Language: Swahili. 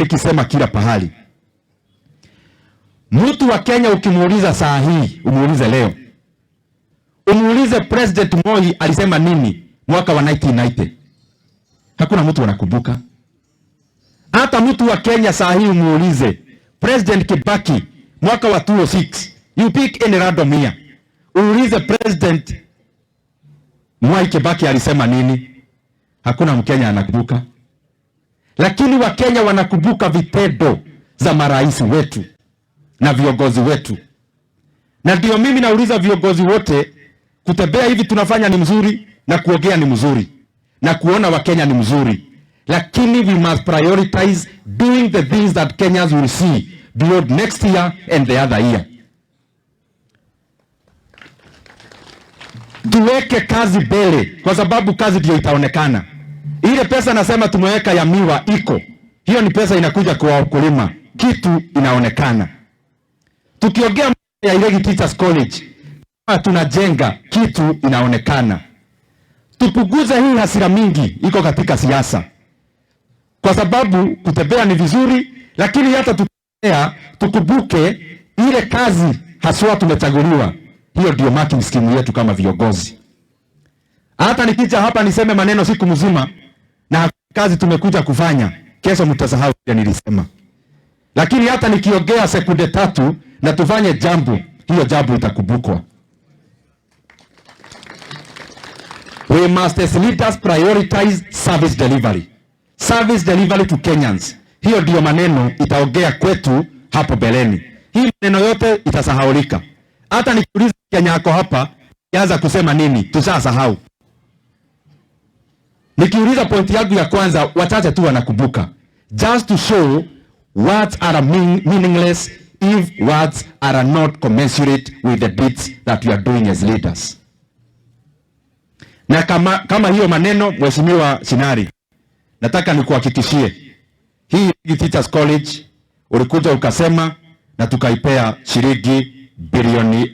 Nikisema kila pahali, mtu wa Kenya ukimuuliza saa hii, umuulize leo, umuulize President Moi alisema nini mwaka wa 1990, hakuna mtu anakumbuka. Hata mtu wa Kenya saa hii umuulize President Kibaki mwaka wa 2006, you pick any random year, uulize President Mwai Kibaki alisema nini, hakuna Mkenya anakumbuka. Lakini Wakenya wanakumbuka vitendo za marais wetu na viongozi wetu, na ndio mimi nauliza viongozi wote, kutembea hivi tunafanya ni mzuri na kuongea ni mzuri na kuona Wakenya ni mzuri, lakini we must prioritize doing the things that Kenyans will see beyond next year and the other year. Tuweke kazi mbele, kwa sababu kazi ndio itaonekana. Ile pesa nasema tumeweka ya miwa iko hiyo, ni pesa inakuja kwa wakulima, kitu inaonekana. Tukiongea ya Iregi Teachers College, kama tunajenga kitu inaonekana. Tupunguze hii hasira mingi iko katika siasa, kwa sababu kutembea ni vizuri, lakini hata tutembea tukumbuke ile kazi haswa tumechaguliwa. Hiyo ndio marking scheme yetu kama viongozi. Hata nikija hapa niseme maneno siku mzima na kazi tumekuja kufanya, kesho mtasahau kile nilisema. Lakini hata nikiongea sekunde 3 na tufanye jambo, hiyo jambo itakumbukwa. We must as leaders prioritize service delivery. Service delivery to Kenyans. Hiyo ndio maneno itaongea kwetu hapo beleni. Hii maneno yote itasahaulika. Hata nikiuliza Kenya yako hapa, anza kusema nini, tushasahau. Nikiuliza point yangu ya kwanza, wachache tu wanakumbuka. Just to show words are meaningless if words are not commensurate with the deeds that we are doing as leaders. Na kama hiyo maneno, Mheshimiwa Shinari, nataka nikuhakikishie hii Teachers College ulikuja ukasema na tukaipea shilingi bilioni